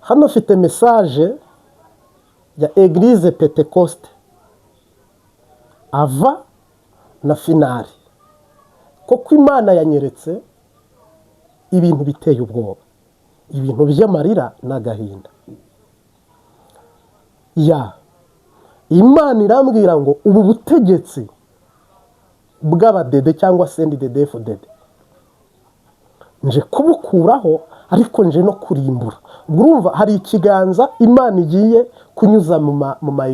Hano mfite message ya Église Pentecôte avant na finale, kuko Imana yanyeretse ibintu biteye ubwoba, ibintu by'amarira n'agahinda. Ya Imana irambwira ngo ubu butegetsi bw'abadede cyangwa CNDD-FDD nje kubukuraho, ariko nje no kurimbura. Ubwo urumva hari ikiganza Imana igiye kunyuza mu ma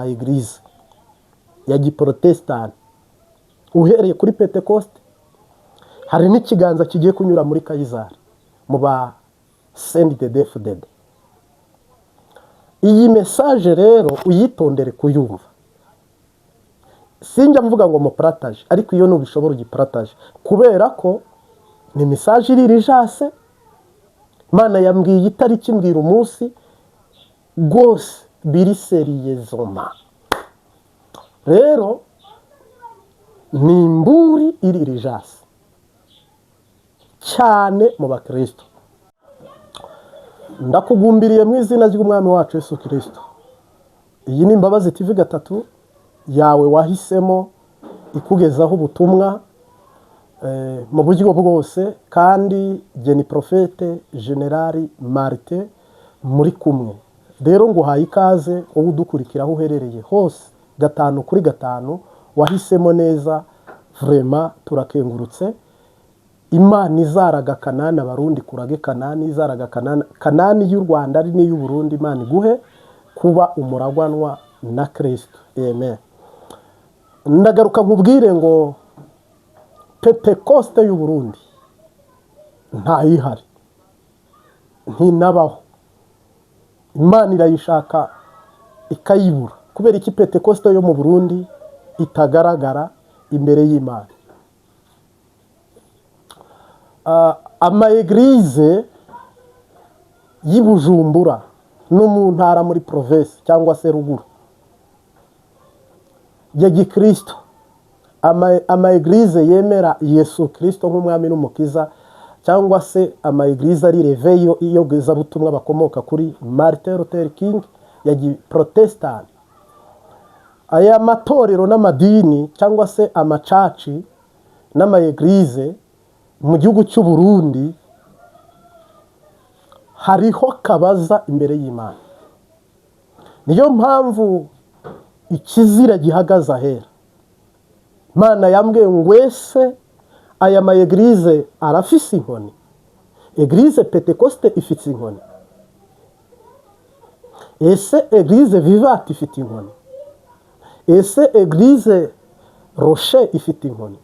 église ya giporotesitanti, uhereye kuri Pentekoste. Hari n'ikiganza kigiye kunyura muri Kayizari, mu ba CNDD-FDD. Iyi message rero uyitondere kuyumva. Sinjya mvuga ngo mupartage, ariko iyo nubishobora ugipartage, kubera ko ni message iri urgence. Imana yambwiye itariki, mbwira umunsi, rwose biri sérieusement. Rero ni imburi iri urgence cyane mu bakristo. Ndakugumbiriye mu izina ry'Umwami wacu Yesu Kirisito. Iyi ni Imbabazi TV gatatu yawe wahisemo, ikugezaho ubutumwa mu buryo bwose. Kandi jye ni Prophète Général Marite muri kumwe. Rero nguhaye ikaze, wowe udukurikira aho uherereye hose, gatanu kuri gatanu. Wahisemo neza vraiment, turakengurutse. Imana izaraga Kanani Abarundi kurage Kanani, izaraga Kanani, Kanani y'u Rwanda ari n'iy'u Burundi. Imana iguhe kuba umuragwanwa na Kirisito, amen. Ndagaruka nkubwire ngo Pentekoste y'u Burundi ntayihari, ntinabaho. Imana irayishaka ikayibura. Kubera iki Pentekoste yo mu Burundi itagaragara imbere y'Imana? Ama église y'i Bujumbura no mu ntara, muri province cyangwa se ruguru, ya gikristo, ama église yemera Yesu Kirisito nk'umwami n'umukiza, cyangwa se ama église ari réveil iyogezabutumwa, bakomoka kuri Martin Luther King ya giprotestant, aya matorero n'amadini cyangwa se ama church n'ama église mu gihugu cy'u Burundi, hariho kabaza imbere y'Imana. Niyo mpamvu ikizira gihagaze ahera. Imana yambwiye ngo: "Ese aya ma église arafise inkoni? Église Pentecôte ifite inkoni? Ese Église Vivante ifite inkoni? Ese Église Rocher ifite inkoni?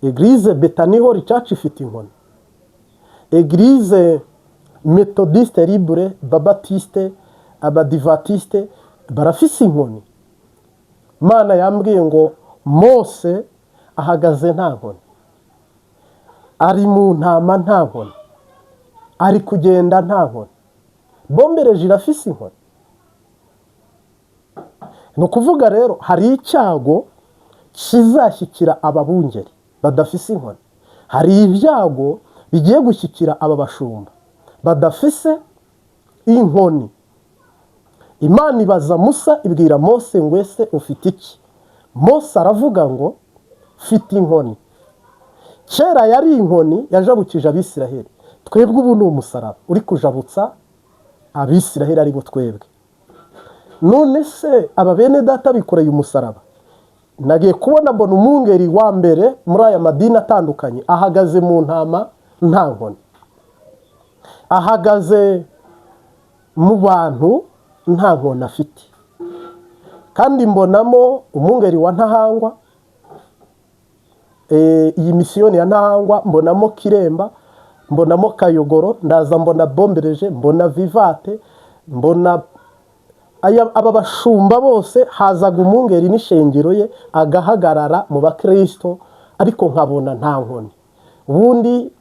Église Bethany Holy Church ifite inkoni? Église Méthodiste Libre, Babaptiste, Abadiventiste barafise inkoni?" Mana yambwiye ngo Mose ahagaze nta nkoni, ari mu ntama nta nkoni, ari kugenda nta nkoni. Bombereje irafise inkoni? Ni ukuvuga rero hari icyago kizashyikira ababungeri badafise inkoni, hari ibyago bigiye gushyikira aba bashumba badafise inkoni. Imana ibaza Musa, ibwira Mose ngo: "Ese ufite iki?" Mose aravuga ngo: "Mfite inkoni." Kera yari inkoni yajabukije Abisiraheli, twebwe ubu ni umusaraba uri kujabutsa Abisiraheli, ari bo twebwe. None se aba bene data bikoreye umusaraba? Nagiye kubona mbona umwungeri wa mbere muri aya madini atandukanye ahagaze mu ntama nta nkoni, ahagaze mu bantu nta nkoni afite. Kandi mbonamo umwungeri wa Ntahangwa, iyi misiyoni ya Ntahangwa, mbonamo Kiremba, mbonamo Kayogoro, ndaza mbona Bombereje, mbona Vivante, mbona aba bashumba bose. Hazaga umwungeri n'ishengero ye, agahagarara mu bakirisito, ariko nkabona nta nkoni. Ubundi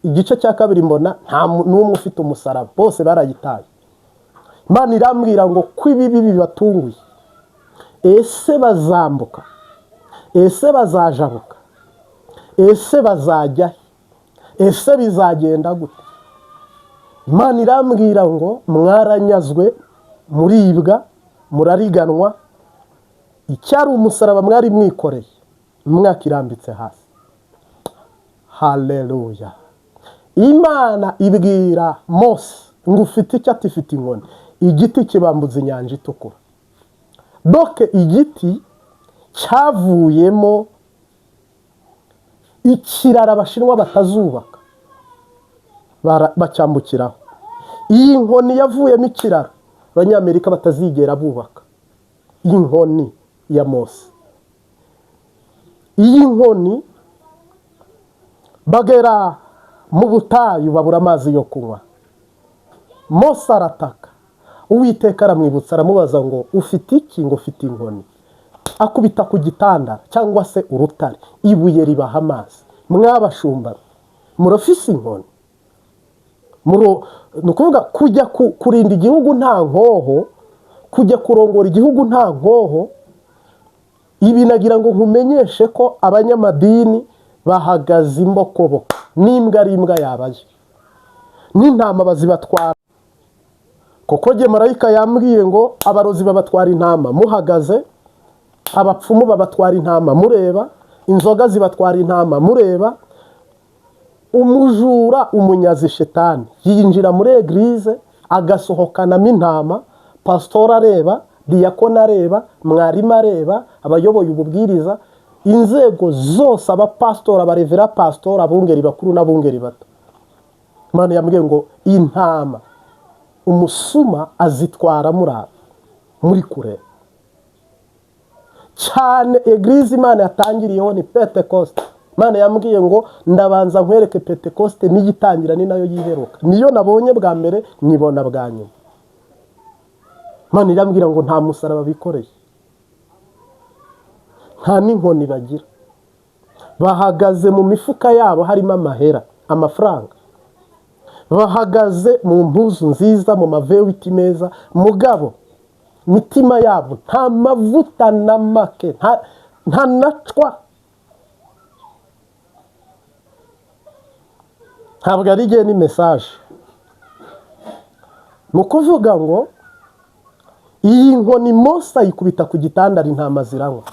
igice cya kabiri mbona nta n'umwe ufite umusaraba, bose barayitaye. Imana irambwira ngo ko ibibi bibatunguye, ese bazambuka? Ese bazajabuka? Ese bazajya he? Ese bizagenda gute? Imana irambwira ngo mwaranyazwe, muribwa, murariganwa, icyari umusaraba mwari mwikoreye mwakirambitse hasi. Haleluya! Imana ibwira Mose ngo ufite icyo? Ati ifite inkoni. Igiti kibambuza Inyanja Itukura. Donc igiti cyavuyemo ikiraro Abashinwa batazubaka, bacyambukiraho. Iyi nkoni yavuyemo ikiraro Abanyamerika batazigera bubaka. Inkoni ya Mose, iyi nkoni, bagera mu butayu babura amazi yo kunywa. Mose arataka, Uwiteka aramwibutsa, aramubaza ngo ufite iki? Ngo ufite inkoni. Akubita ku gitanda cyangwa se urutare, ibuye ribaha amazi. Mwabashumba, murafise inkoni? Ni ukuvuga kujya kurinda igihugu nta nkoho, kujya kurongora igihugu nta nkoho. Ibi nagira ngo nkumenyeshe ko abanyamadini bahagaze imbokoboko, n'imbwa ari imbwa yabaye n'intama bazibatwara, kuko jye marayika yambwiye ngo abarozi babatwara intama muhagaze, abapfumu babatwara intama mureba, inzoga zibatwara intama mureba, umujura, umunyazi, shetani yinjira muri église agasohokanamo intama, pasitori areba, diyakoni areba, mwarimu areba, abayoboye ububwiriza, inzego zose, abapasitori, abarevera pasitori, abungeri bakuru n'abungeri bato. Imana yambwiye ngo intama umusuma azitwara muraba muri kure cyane. Église Imana yatangiriyeho ni Pentecoste. Imana yambwiye ngo ndabanza nkwereke Pentecoste, niyo itangira ni nayo yiheruka, niyo nabonye bwa mbere, nyibona bwa nyuma. Imana irambwira ngo nta musaraba bikoreye, nta n'inkoni bagira, bahagaze mu mifuka yabo harimo amahera, amafaranga, bahagaze mu mpuzu nziza, mu mavewiti meza, mugabo mitima yabo nta mavuta na make, nta nacwa. Ntabwo ari igihe, ni message. Ni ukuvuga ngo iyi nkoni Mose ayikubita ku gitanda, ari intama ziranywa.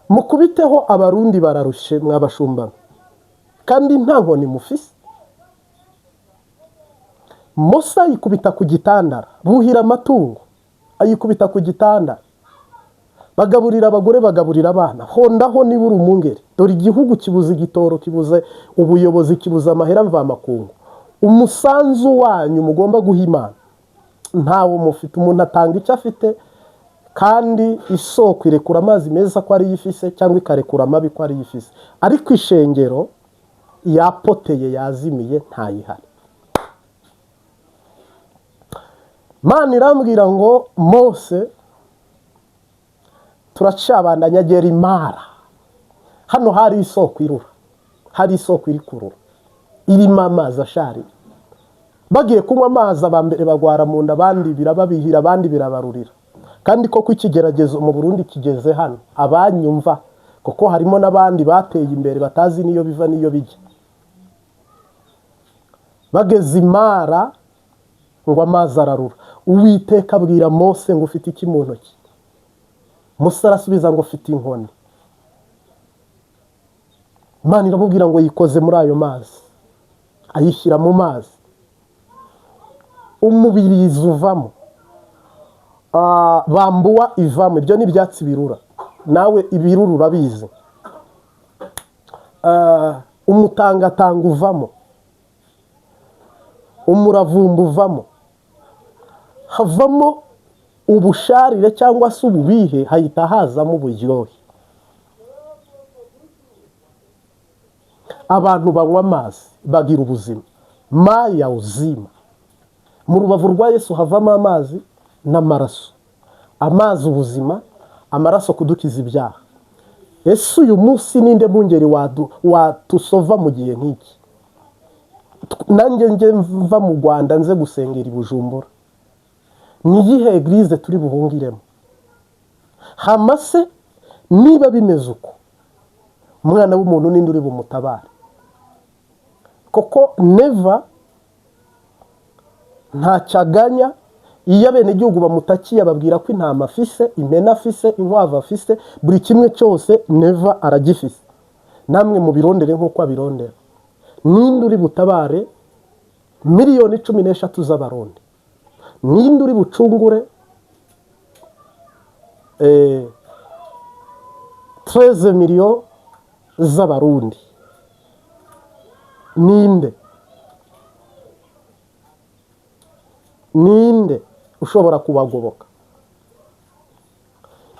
Mukubiteho Abarundi bararushe, mwabashumba, kandi nta nkoni mufise. Mose ayikubita ku gitandara, buhira amatungo, ayikubita ku gitanda, bagaburira abagore, bagaburira abana. Hondaho nibura umungeri. Dore igihugu kibuze igitoro, kibuze ubuyobozi, kibuze amahera mvamakungu. Umusanzu wanyu mugomba guha Imana ntawo mufite. Umuntu atanga icyo afite, kandi isoko irekura amazi meza ko ariyo ifise, cyangwa ikarekura amabi ko ariyo ifise, ariko ishengero yapoteye, yazimiye, ntayihari. Imana irambwira ngo Mose turacabandanya, agera imara. Hano hari isoko irura, hari isoko iri kurura irimo amazi asharira. Bagiye kunywa amazi, aba mbere bagwara mu nda, abandi birababihira, abandi birabarurira. Kandi koko ikigeragezo mu Burundi kigeze hano, abanyumva, kuko harimo n'abandi bateye imbere batazi n'iyo biva n'iyo bijya. Bageze imara ngo amazi ararura. Uwiteka abwira Mose ngo ufite iki mu ntoki? Mose arasubiza ngo ufite inkoni. Imana iramubwira ngo yikoze muri ayo mazi, ayishyira mu mazi, umubirizi uvamo, bambuwa ivamo. Ibyo ni ibyatsi birura, nawe ibirura urabizi. Umutangatanga uvamo, umuravumba uvamo, havamo ubusharire cyangwa se ububihe, hahita hazamo uburyohe. Abantu banywa amazi bagira ubuzima, maya uzima. Mu rubavu rwa Yesu havamo amazi n'amaraso. Amazi ubuzima, amaraso kudukiza ibyaha. Ese uyu munsi ninde mpungeri watusova mu gihe nk'iki? Nanjye njye mva mu Rwanda nze gusengera i Bujumbura, ni iyihe église turi buhungiremo? Hamase niba bimeze uko, umwana w'umuntu ninde uri bumutabare? Kuko Neva Ntacyaganya. Iyo abenegihugu bamutakiye, ababwira ko intama afise, impene afise, inkwavu afise, buri kimwe cyose Neva aragifise. Namwe mubirondere nk'uko abirondera. Ninde uri butabare miliyoni 13 z'Abarundi? Ninde uri bucungure 13 millions z'Abarundi? Ninde, ninde ushobora kubagoboka?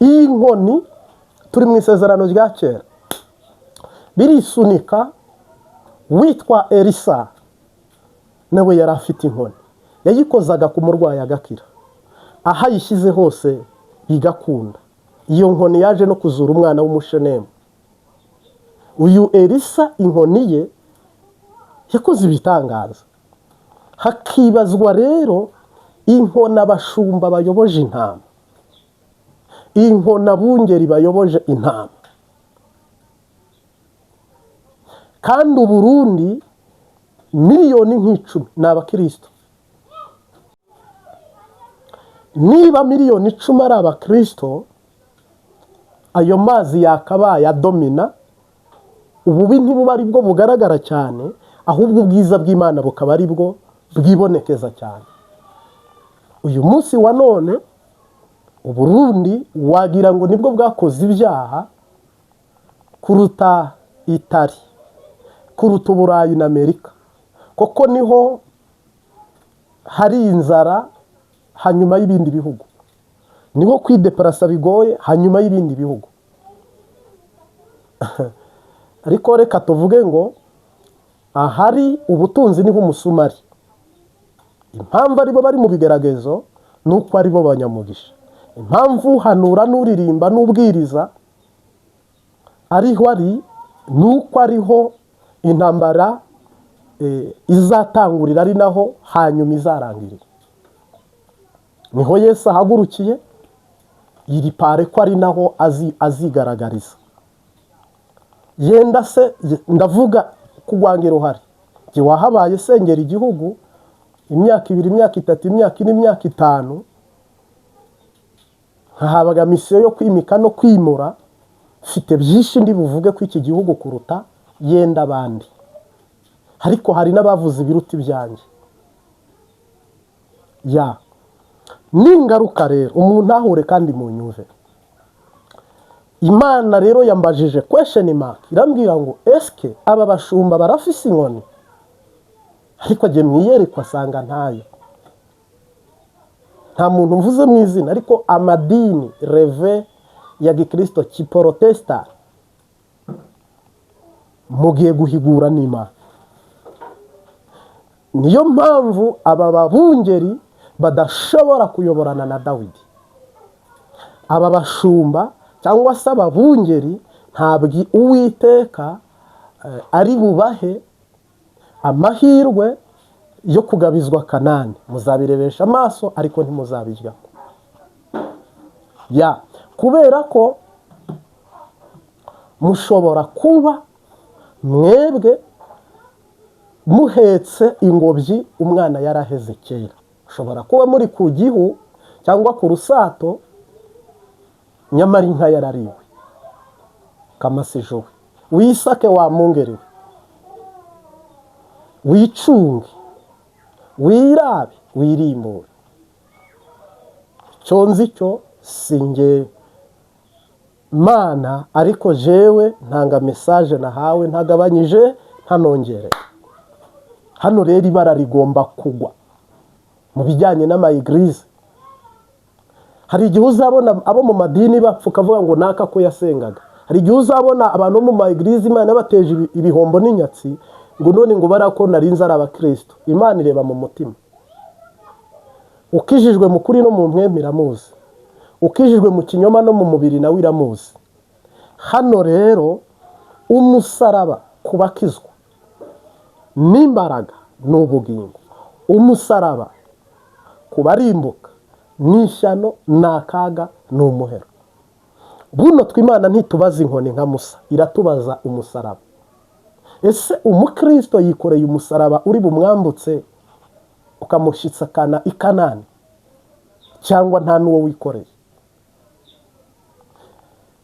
Iyi nkoni, turi mu Isezerano rya Kera, birisunika. Witwa Elisa nawe yari afite inkoni, yayikozaga ku murwayi agakira, aho ayishyize hose bigakunda. Iyo nkoni yaje no kuzura umwana w'Umushenemu. Uyu Elisa, inkoni ye yakoze ibitangaza. Hakibazwa rero inkoni abashumba bayoboje intama, inkoni abungeri bayoboje intama. Kandi Uburundi miliyoni nk'icumi ni abakirisito. Niba miliyoni 10 ari abakirisito, ayo mazi yakabaye adomina. Ububi ntibuba ari bwo bugaragara cyane, ahubwo ubwiza bw'Imana bukaba ari bwo bwibonekeza cyane. Uyu munsi wa none, Uburundi wagira ngo nibwo bwakoze ibyaha kuruta Itali, kuruta Uburayi na Amerika, kuko niho hari inzara hanyuma y'ibindi bihugu, niho kwideparasa bigoye hanyuma y'ibindi bihugu. Ariko reka tuvuge ngo ahari ubutunzi niho umusumari. Impamvu aribo bari mu bigeragezo ni uko aribo banyamugisha. Impamvu uhanura n'uririmba n'ubwiriza ariho ari, ni uko ariho intambara izatangurira, ari naho hanyuma izarangirira. Niho Yesu ahagurukiye iri pare ko ari naho azigaragariza. Yenda se ndavuga kugwanga uruhare. Jye wahabaye sengera igihugu imyaka 2, imyaka 3, imyaka 4, imyaka 5, nkahabaga mission yo kwimika no kwimura, mfite byinshi ndi buvuge ko iki gihugu kuruta yenda abandi. Ariko hari n'abavuze ibiruta ibyanjye. Ya n'ingaruka rero umuntu ahure kandi mu nyumve. Imana rero yambajije question mark, irambwira ngo: "Eske aba bashumba barafise inkoni?" Ariko agiye mu iyerekwa asanga ntayo. Nta muntu mvuze mu izina, ariko amadini reve ya gikirisito kiporotesita, mugiye guhigura n'Imana. Niyo mpamvu aba babungeri badashobora kuyoborana na Dawidi. Aba bashumba cyangwa se ababungeri, ntabwo Uwiteka ari bubahe amahirwe yo kugabizwa Kanani. Muzabirebesha amaso ariko ntimuzabiryaho, ya kubera ko mushobora kuba mwebwe muhetse ingobyi umwana yaraheze kera. Ushobora kuba muri ku gihu cyangwa ku rusato, nyamara inka yarariwe. Kamasijowe, wisake wa mwungeri we, wicunge, wirabe, wirimbure. Icyo nzi cyo, si nge Mana, ariko jewe ntanga message nahawe, ntagabanyije, ntanongere. Hano rero ibara rigomba kugwa mu bijyanye n'ama églises. Hari igihe uzabona abo mu madini bapfa, ukavuga ngo naka ko yasengaga. Hari igihe uzabona abantu bo mu ma églises Imana bateje ibihombo n'inyatsi, ngo none ngo bariya ko narinze ari abakristo. Imana ireba mu mutima. Ukijijwe mu kuri no mu mpwemu iramuzi, ukijijwe mu kinyoma no mu mubiri nawe iramuzi. Hano rero umusaraba ku bakizwa n'imbaraga ni ubugingo, umusaraba ku barimbuka ni ishyano, ni akaga, ni umuhero. Buno twimana ntitubaza inkoni nka Musa, iratubaza umusaraba. Ese umukristo yikoreye umusaraba uri bumwambutse? Ukamushyitsa i Kanani, cyangwa nta n'uwo wikoreye.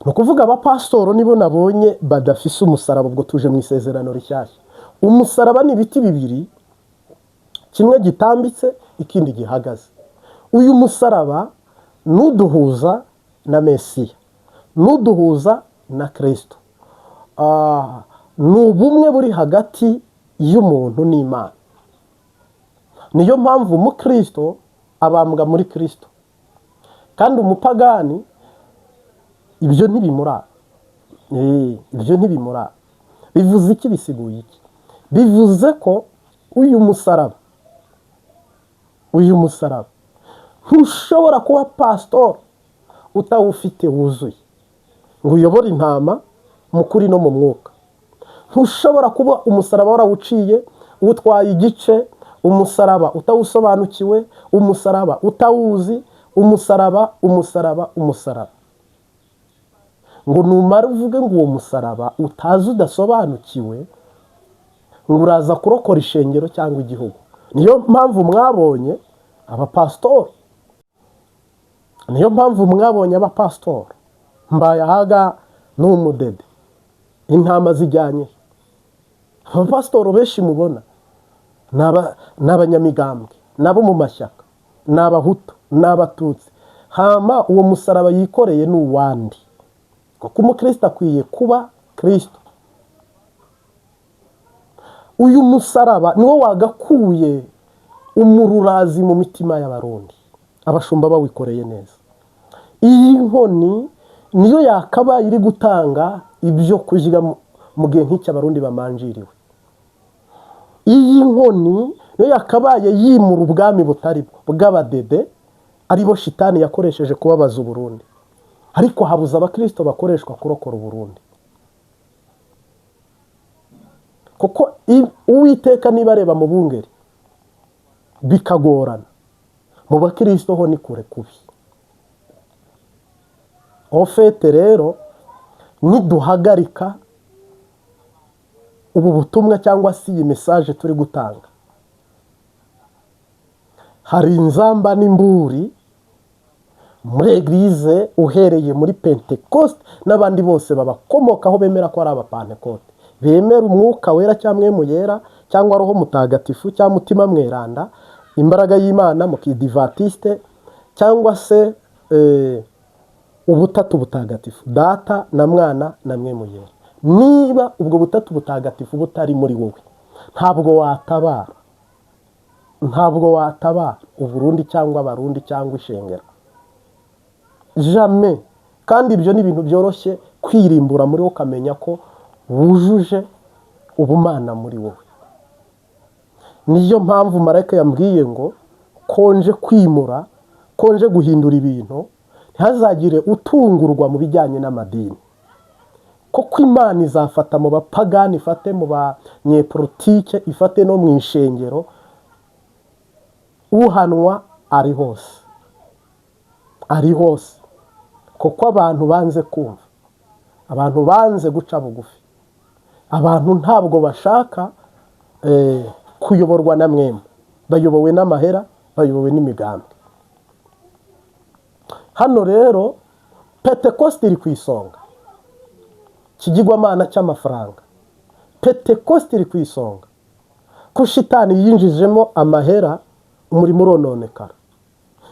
Ni ukuvuga abapasitoro nibo nabonye badafise umusaraba. Ubwo tuje mu Isezerano Rishyashya. Umusaraba ni ibiti bibiri, kimwe gitambitse, ikindi gihagaze. Uyu musaraba nuduhuza na Mesiya, nuduhuza na Kirisito. Ni ubumwe buri hagati y'umuntu n'Imana. Niyo mpamvu umukristo abambwa muri Kirisito, kandi umupagani ibyo ntibimuraba. Ibyo ntibimuraba. Bivuze iki? Bisiguye iki? Bivuze ko uyu musaraba ntushobora kuba pasitori utawufite wuzuye, ngo uyobore intama mu kuri no mu mwuka. Ntushobora kuba umusaraba warawuciye, utwaye igice, umusaraba utawusobanukiwe, umusaraba utawuzi, umusaraba, umusaraba, umusaraba, ngo numara uvuge ngo uwo musaraba utazi, udasobanukiwe, ngo uraza kurokora ishengero cyangwa igihugu. Niyo mpamvu mwabonye abapasitori, niyo mpamvu mwabonye abapasitori Mbayahaga n'umudede, intama zijyanye. Abapasitori benshi mubona ni abanyamigambwe, ni abo mu mashyaka, ni Abahutu, ni Abatutsi. Hama uwo musaraba yikoreye ni uwandi, kuko umukristo akwiye kuba Kirisito. Uyu musaraba niwo wagakuye umururazi mu mitima y'Abarundi, abashumba bawikoreye neza. Iyi nkoni niyo yakabaye iri gutanga ibyo kurya mu gihe nk'iki Abarundi bamanjiriwe. Iyi nkoni niyo yakabaye yimura ubwami butari bwo bw'abadede, aribo shitani yakoresheje kubabaza Uburundi. Ariko habuze abakirisito bakoreshwa kurokora Uburundi, kuko Uwiteka niba areba mu bungeri bikagorana, mu bakirisito ho ni kure kubi. Au fait rero, niduhagarika ubu butumwa cyangwa se iyi message turi gutanga, hari inzamba n'imburi muri église, uhereye muri Pentecoste n'abandi bose babakomokaho bemera ko ari Abapantekote, bemera Umwuka Wera cyangwa Mwemu Yera cyangwa Roho Mutagatifu cyangwa Mutima Mweranda, imbaraga y'Imana mu Kidivatiste, cyangwa se Ubutatu Butagatifu, Data na Mwana na Mwemu Yera. Niba ubwo Butatu Butagatifu butari muri wowe, ntabwo watabara, ntabwo watabara Uburundi cyangwa Abarundi cyangwa ishengero, jamais. Kandi ibyo ni ibintu byoroshye kwirimbura muri wowe, ukamenya ko wujuje ubumana muri wowe. Niyo mpamvu marayika yambwiye ngo konje kwimura, konje guhindura ibintu, ntihazagire utungurwa mu bijyanye n'amadini, kuko Imana izafata mu bapagani, ifate mu banyepolitike, ifate no mu ishengero. Uhanwa ari hose, ari hose, kuko abantu banze kumva, abantu banze guca bugufi, abantu ntabwo bashaka kuyoborwa na mwemu, bayobowe n'amahera, bayobowe n'imigambi. Hano rero Pentekoste iri ku isonga, ikigirwamana cy'amafaranga. Pentekoste iri ku isonga ko shitani yinjijemo amahera, umurimo urononekara.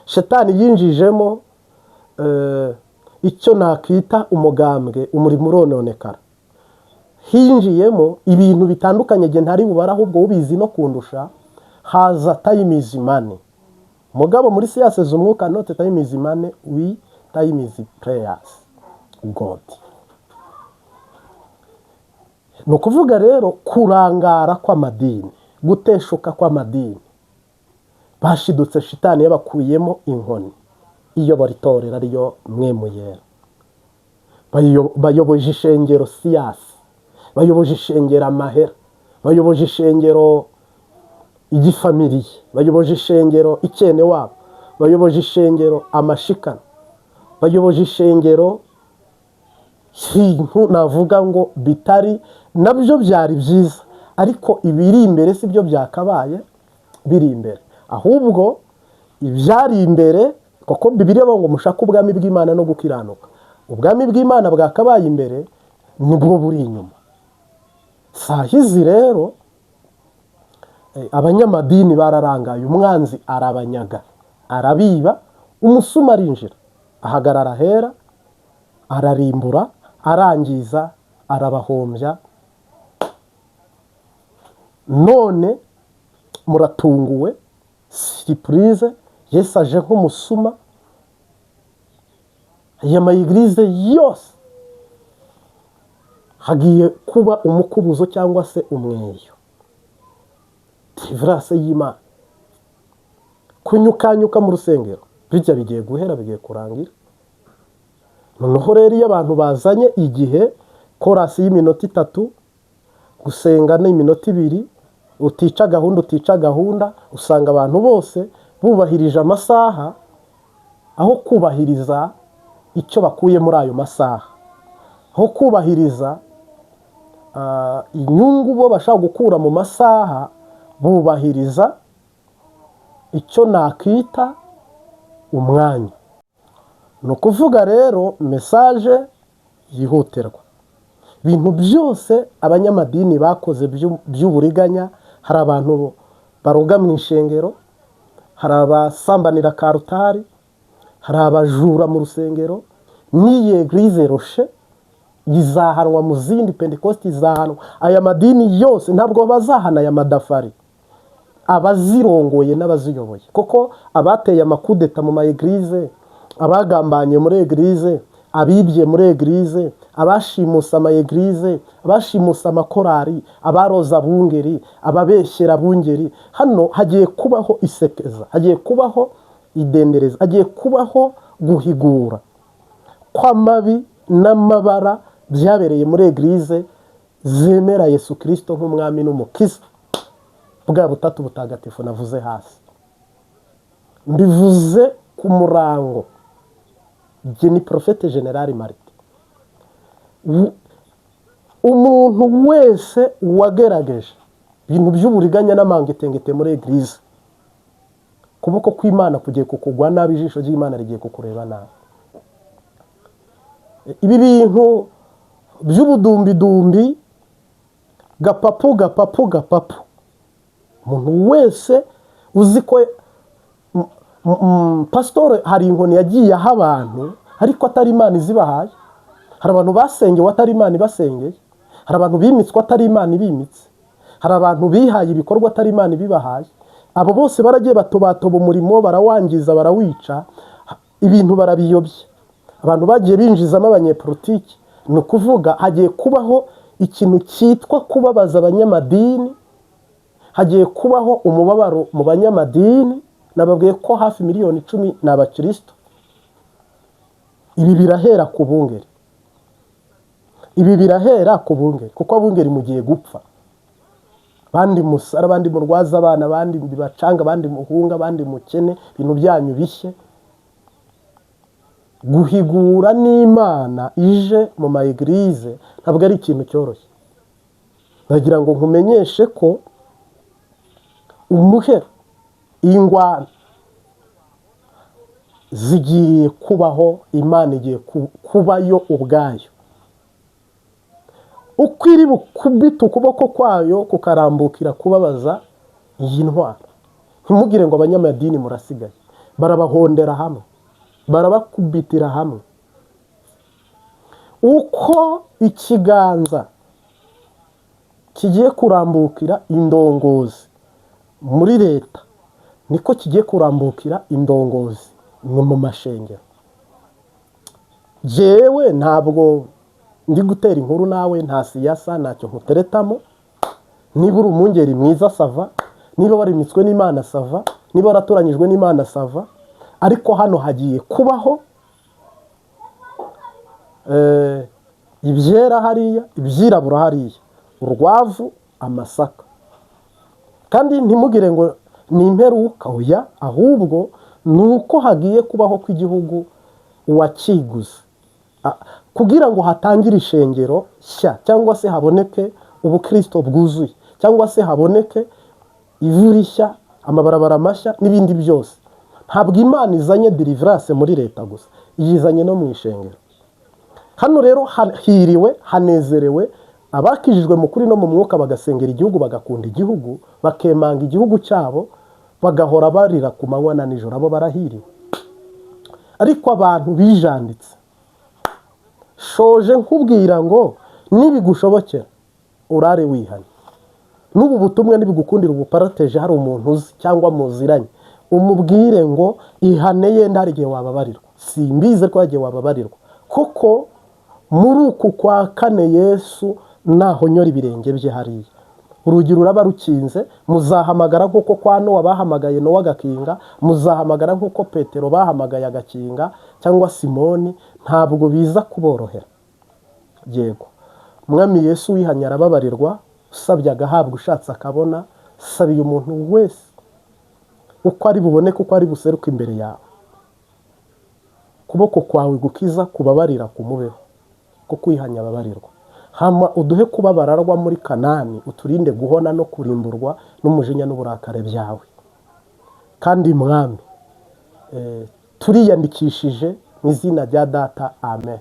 Shitani yinjijemo icyo nakita umugambwe, umurimo urononekara. Hinjiyemo ibintu bitandukanye igihe ntari bubare, ahubwo ubizi no kundusha. Haza time is money. Mugabo muri science z'umwuka, not time is money, we time is prayers God. Ni ukuvuga rero kurangara kw'amadini, guteshuka kw'amadini, bashidutse shitani yabakuyemo inkoni iyobora itorero, ariyo Mwemu Yera. Bayoboje ishengero siyasi, bayoboje ishengero amahera, bayoboje ishengero igifamiliye, bayoboje ishengero ikene wabo, bayoboje ishengero amashikano, bayoboje ishengero ibintu navuga ngo bitari nabyo byari byiza, ariko ibiri imbere si byo byakabaye biri imbere. Ahubwo ibyari imbere, kuko Bibiliya ivuga ngo mushake ubwami bw'Imana no gukiranuka, ubwami bw'Imana bwakabaye imbere nibwo buri inyuma. Saa hizi rero abanyamadini bararangaye, umwanzi arabanyaga, arabiba, umusuma arinjira, ahagarara ahera, ararimbura, arangiza, arabahombya. None muratunguwe, surprise, Yesu aje nk'umusuma. Aya ma église yose hagiye kuba umukubuzo cyangwa se umweyo, délivrance y'Imana, kunyukanyuka mu rusengero bijya bigiye guhera, bigiye kurangira. Noneho rero iyo abantu bazanye igihe, korasi y'iminota 3, gusenga ni iminota 2, utica gahunda, utica gahunda, usanga abantu bose bubahirije amasaha aho kubahiriza icyo bakuye muri ayo masaha, aho kubahiriza inyungu bo bashaka gukura mu masaha, bubahiriza icyo nakita umwanya. Ni ukuvuga rero message yihutirwa, ibintu byose abanyamadini bakoze by'uburiganya, hari abantu baroga mu ishengero, hari abasambanira karutari, hari abajura mu rusengero. N'iyi Église Rocher izahanwa, mu zindi Pentekosti izahanwa. Aya madini yose ntabwo bazahana aya madafari, abazirongoye n'abaziyoboye, kuko abateye amakudeta mu ma église, abagambanye muri église, abibye muri église, abashimuse ama église, abashimuse amakorari, abaroza abungeri, ababeshyera abungeri, hano hagiye kubaho isekeza, hagiye kubaho idendereza, hagiye kubaho guhigura kw'amabi n'amabara byabereye muri église zemera Yesu Kirisito nk'umwami n'umukiza, bwa butatu butagatifu navuze hasi. Mbivuze ku murango, jye ni Prophète Général Marite. Umuntu wese wagerageje ibintu by'uburiganya n'amangetengete muri église, ukuboko kw'Imana kugiye kukugwa nabi, ijisho ry'Imana rigiye kukureba nabi. Ibi bintu by'ubudumbidumbi, gapapu gapapu gapapu, umuntu wese uzi ko pasitoro hari inkoni yagiye aha abantu ariko atari Imana izibahaye, hari abantu basengewe atari Imana ibasengeye, hari abantu bimitswe atari Imana ibimitse, hari abantu bihaye ibikorwa atari Imana ibibahaye. Abo bose baragiye batobatoba umurimo, barawangiza, barawica, ibintu barabiyobya. Abantu bagiye binjizamo abanyepolitiki. Ni ukuvuga hagiye kubaho ikintu cyitwa kubabaza abanyamadini, hagiye kubaho umubabaro mu banyamadini. Nababwiye ko hafi miliyoni 10 ni abakirisito. Ibi birahera ku bungeri, ibi birahera ku bungeri, kuko abungeri mugiye gupfa, abandi musara, abandi murwaza abana, abandi bibacanga, abandi muhunga, abandi mukene, ibintu byanyu bishye. Guhigura n'Imana ije mu ma église ntabwo ari ikintu cyoroshye. Ndagira ngo nkumenyeshe ko umuhero, ingwano zigiye kubaho, Imana igiye kubayo ubwayo, uko iri bukubite ukuboko kwayo kukarambukira kubabaza iyi ntwaro. Ntimugire ngo abanyamadini murasigaye, barabahondera hamwe, barabakubitira hamwe. Uko ikiganza kigiye kurambukira indongozi muri leta, niko kigiye kurambukira indongozi mu mashengero. Jewe ntabwo ndi gutera inkuru nawe, nta siyasa, ntacyo nkuteretamo. Niba uri umwungeri mwiza, ça va. Niba warimitswe n'Imana, ça va. Niba waratoranyijwe n'Imana, ça va. Ariko hano hagiye kubaho ibyera hariya, ibyirabura hariya, urwavu, amasaka. Kandi ntimugire ngo ni imperuka, oya, ahubwo ni uko hagiye kubaho kw'igihugu uwakiguze kugira ngo hatangire ishengero nshya, cyangwa se haboneke ubukristo bwuzuye, cyangwa se haboneke ivu rishya. Amabarabara mashya n'ibindi byose. Ntabwo Imana izanye deliverance muri leta gusa, iyizanye no mu ishengero. Hano rero hiriwe, hanezerewe abakijijwe mu kuri no mu mwuka, bagasengera igihugu, bagakunda igihugu, bakemanga igihugu cyabo, bagahora barira ku manywa na nijoro. Abo barahiriwe. Ariko abantu bijanditse, shoje nkubwira ngo nibigushobokera urare wihanye. N'ubu butumwa nibigukundira ubuparateje, hari umuntu uzi cyangwa muziranye, umubwire ngo ihane, yenda hari igihe wababarirwa. Simbizi ko hari igihe wababarirwa, kuko muri uku kwa kane Yesu nahonyora ibirenge bye hariya, urugi ruraba rukinze. Muzahamagara nk'uko kwa Nowa bahamagaye, Nowa agakinga. Muzahamagara nk'uko Petero bahamagaye agakinga, cyangwa Simoni. Ntabwo biza kuborohera. Yego Mwami Yesu, wihanye arababarirwa, usabye agahabwa, ushatse akabona. Sabiye umuntu wese uko ari buboneke, uko ari buseruke imbere yawe, ukuboko kwawe gukiza, kubabarira kumubeho, kuko wihanye ababarirwa. Hama uduhe kuba bararwa muri Kanani, uturinde guhona no kurimburwa n'umujinya n'uburakari byawe. Kandi Mwami, turiyandikishije mu izina rya Data, amen.